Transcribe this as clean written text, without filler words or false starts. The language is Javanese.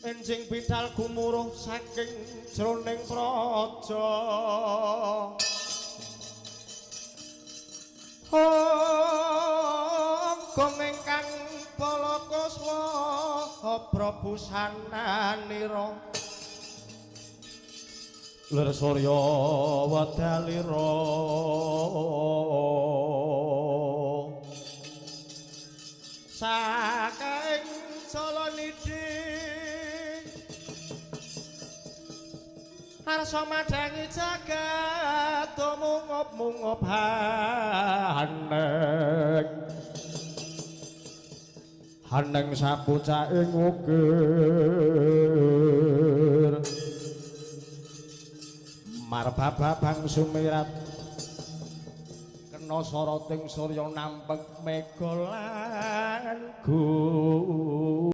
Enjing bidal gumuruh saking jroning praja. Gong ingkang Balakaswa prabusananira lir surya wedalira saking Jalanidhi arsa madhangi jagat mungup-mungup haneng haneng sapucaking ukir marbababang sumirat kena soroting surya nampek mega lan